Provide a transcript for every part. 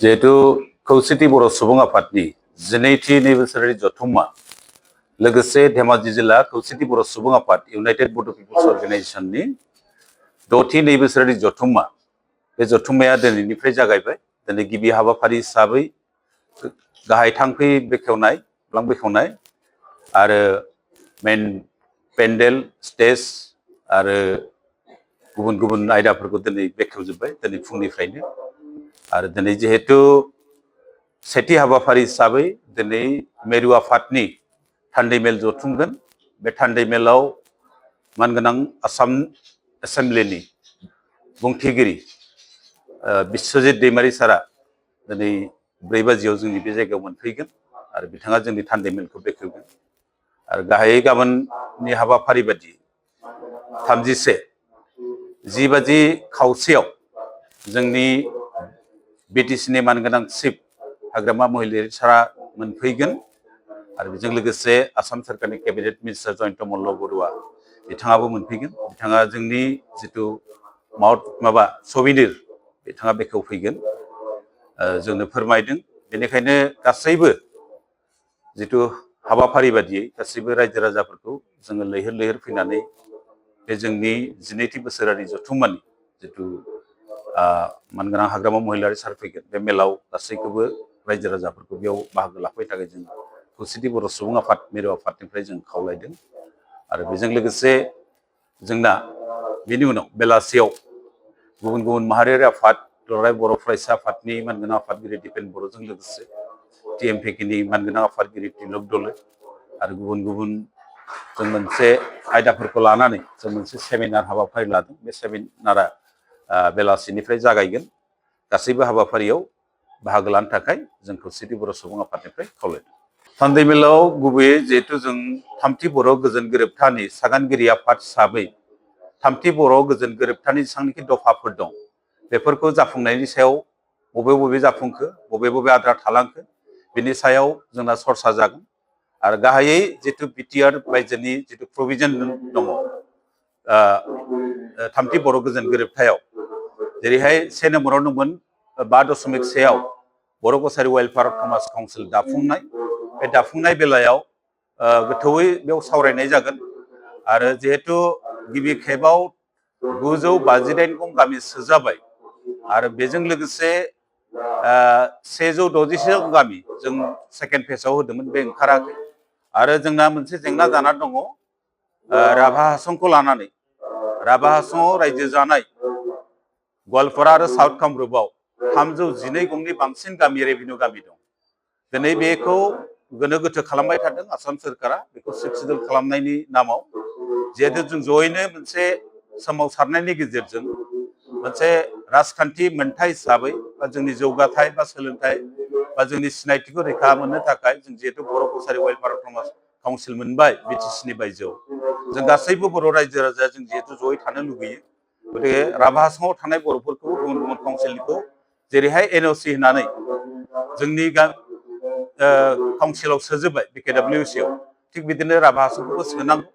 जिहेतु खौसेथि बर' सुबुं आफादनि 12थि नैबोसोरारि जथुम्मा लोगोसे धेमाजि जिल्ला खौसेथि बर' सुबुं आफाद इउनाइटेड बड' पिपल्स अर्गेनाइजेशननि 6थि नैबोसोरारि जथुम्मा बे जथुम्माया दिनैनिफ्राय जागायबाय। दिनै गिबि हाबाफारि हिसाबै गाहाय थांखि बेखेवनाय आरो मेन पेन्डेल स्टेज आरो गुबुन गुबुन आयदाफोरखौ दिनै बेखेवजोब्बाय दिनै फुंनिफ्रायनो। आरो दिनै जिहेतु सेथि हाबाफारि हिसाबै दिनै मेरु आफादनि थान्दै मेल जथुमगोन। बे थान्दै मेलाव मानगोनां आसाम एसेम्ब्लिनि बुंथिगिरि बिश्वजित दैमारि सारा दिनै 4 बाजियाव जोंनि बे जायगायाव मोनफैगोन आरो बिथाङा जोंनि थान्दै मेलखौ बेखेवगोन। आरो गाहायै गाबोननि हाबाफारि बायदि 10 बाजि खावसेयाव जोंनि बिटिसिनि मानगोनां चिफ हाग्रामा महिलारि सारा मोनफैगोन आरो बेजों लोगोसे आसाम सोरखारनि केबिनेट मिनिस्टार जयन्त मल्ल बरुवा बिथाङाबो मोनफैगोन। बिथाङा जोंनि जिथु सबिनिर बिथाङा बेखेवफैगोन, जोंनो फोरमायदों। बेनिखायनो गासैबो जिथु हाबाफारि बादियै गासैबो रायजो राजाफोरखौ जोङो लैहोर लैहोर फैनानै बे जोंनि 12थि बोसोरारि जथुम्मानि जिथु मानगोनां हाग्रामा महिलारि सार फैगोन बे मेलाव गासैखौबो रायजो राजाफोरखौ बेयाव बाहागो लाफैनो थाखाय जों खौसेथि बर' सुबुं आफाद मिरु आफादनिफ्राय जों खावलायदों। आरो बेजों लोगोसे जोंना बेनि उनाव बेलासियाव गुबुन गुबुन माहारियारि आफाद दुलाराय बर' फरायसा आफादनि मानगोनां आफादगिरि दिपेन बर'जों लोगोसे TMPKनि मानगोनां आफादगिरि तिलक दले आरो गुबुन गुबुन जों मोनसे आयदाफोरखौ लानानै जों मोनसे सेमिनार हाबाफारि लादों। बे सेमिनारा बेलासिनिफ्राय जागायगोन। गासैबो हाबाफारियाव बाहागो लानो थाखाय जों खौसेथि बर' सुबुं आफादनिफ्राय खावलायदों। थान्दै मेलाव गुबैयै जिहेतु जों 3थि बर' गोजोन गोरोबथानि सागानगिरि आफाद हिसाबै 3थि बर' गोजोन गोरोबथानि जेसेबांनाखि दफाफोर दं बेफोरखौ जाफुंनायनि सायाव बबे जाफुंखो बबे आद्रा थालांखो बिनि सायाव जोंना सरसा जागोन। आरो गाहायै जिथु बिटिआर रायजोनि जिथु प्रभिजन दङ 3थि बर' गोजोन गोरोबथायाव, जेरैहाय 1 नम्बराव दंमोन 5.1 बर' कसारि वेलफेयार समाज काउन्सिल दाफुंनाय। बे दाफुंनाय बेलायाव गोथौयै बेयाव सावरायनाय जागोन। आरो जिहेतु गिबि खेबाव 958 गामि सोजाबाय आरो बेजों लोगोसे 160 गामि जों सेकेन्ड फेजआव होदोंमोन, बे ओंखाराखै। आरो जोंना मोनसे जेंना जाना दङ राभा हासंखौ लानानै। राभा हासङाव रायजो जानाय गवालपारा आरो साउथ कामरुपआव 312 गंनि बांसिन गामि रेभिनिउ गामि दं। दिनै बेखौ गोनो गोथो खालामबाय थादों आसाम सोरखारा, बेखौ सुइसिडेल खालामनायनि नामाव। जिहेतु जों जयैनो मोनसे सोमावसारनायनि गेजेरजों मोनसे राजखान्थि मोनथाय हिसाबै बा जोंनि जौगाथाय बा सोलोंथाइ बा जोंनि सिनायथिखौ रैखा मोननो थाखाय जों जिहेतु बर' कसारि वेलफेयार काउन्सिल मोनबाय बिटिसिनि बायजोआव, जों गासैबो बर' रायजो राजाया जों जिहेतु जयै थानो लुगैयो। गतिके राभा हासङाव थानाय बर'फोरखौ गुबुन गुबुन काउन्सिलखौ जेरैहाय NOC होनानै जोंनि काउन्सिलाव सोजोबबाय BKWC आव, थिग बिदिनो राभा हासंखौबो सोनांगौ।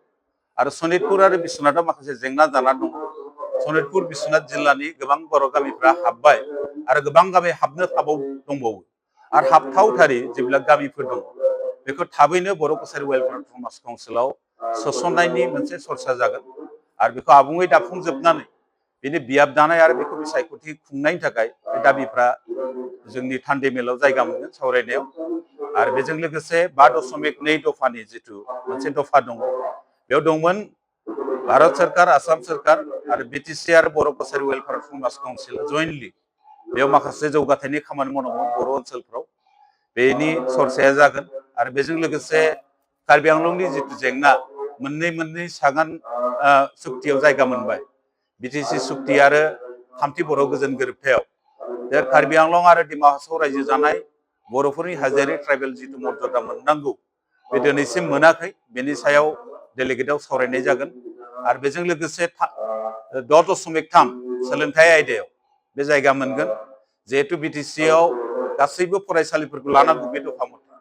आरो सनितपुर आरो बिश्वनाथाव माखासे जेंना जाना दं। सनितपुर बिश्वनाथ जिल्लानि गोबां बर' गामिफ्रा हाबबाय आरो गोबां गामि हाबनो दंबावो। आरो हाबथावथारि जेब्ला गामिफोर दं बेखौ थाबैनो बर' कसारि वेलफेयार समाज काउन्सिलाव सोसननायनि मोनसे सरसा जागोन। आरो बेखौ आबुङै दाफुंजोबनानै बिनि बियाब दानाय आरो बेखौ बिसायख'थि खुंनायनि थाखाय बे दाबिफ्रा जोंनि थान्दै मेलाव जायगा मोनगोन सावरायनायाव। आरो बेजों लोगोसे 5.2 दफानि जिथु मोनसे दफा दङ, बेयाव दंमोन भारत सरकार, आसाम सरकार आरो बिटिसि आरो बर' कसारि वेलफेयार समाज काउन्सिल जयेन्टलि बेयाव माखासे जौगाथायनि खामानि मावनांगौ बर' ओनसोलफ्राव, बेनि सरसाया जागोन। आरो बेजों लोगोसे कार्बि आंलंनि जिथु जेंना, मोननै सागान सुक्तियाव जायगा मोनबाय, बिटिसि सुक्ति आरो 3थि बर' गोजोन गोरोबथायाव। बे कार्बि आंलं आरो डिमा हासाव रायजो जानाय बर'फोरनि हाजोआरि ट्राइबेल जिथु मर्यादा मोननांगौ बे दिनैसिम मोनाखै, बेनि सायाव डेलिगेटआव सावरायनाय जागोन। आरो बेजों लोगोसे 6.3 सोलोंथाइ आयदायाव बे जायगा मोनगोन। जिहेतु बिटिसिआव गासैबो फरायसालिफोरखौ लानांगौ बे दफा मथे,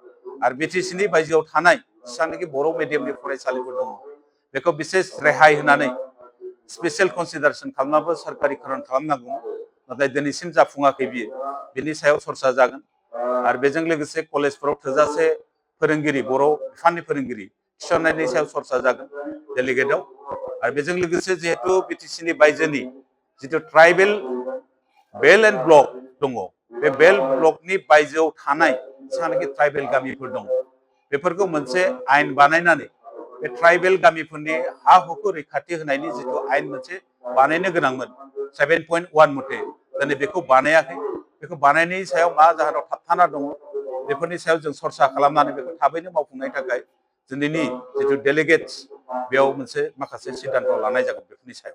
आरो बिटिसिनि बायजोआव थानाय जेसेबांनाखि बर' मिडियामनि फरायसालिफोर दङ बेखौ बिसेस रेहाय होनानै स्पेसियेल कनसिडारेसन खालामनाबो सोरखारिकरन खालामनांगौ। नाथाय दिनैसिम जाफुङाखै बिनि सायाव सरसा जागोन आरो बेजों लोगोसे कलेजफोराव थोजासे फोरोंगिरि बर' बिफाननि फोरोंगिरि थिसननायनि सायाव सरसा जागोन डेलिगेटआव आरो बेजों लोगोसे जिहेतु बिटिसिनि बायजोनि जिथु ट्राइबेल बेल एन्ड ब्लक दङ बे बेल ब्लकनि बायजोआव थानाय जेसेबांनाखि ट्राइबेल गामिफोर दङ बेफोरखौ मोनसे आयेन बानायनानै बे ट्राइबेल गामिफोरनि हा हुखौ रैखाथि होनायनि जिथु आयेन मोनसे बानायनो गोनांमोन 7.1 मथे दिनै बेखौ बानायाखै बेखौ बानायनायनि सायाव मा जाहोनाव थाबथाना दङ बेफोरनि सायाव जों सरसा खालामनानै बेखौ थाबैनो मावफुंनायनि थाखाय दिनैनि जिथु डेलिगेट्स बेयाव मोनसे माखासे सिद्धान्त लानाय जागोन बेफोरनि सायाव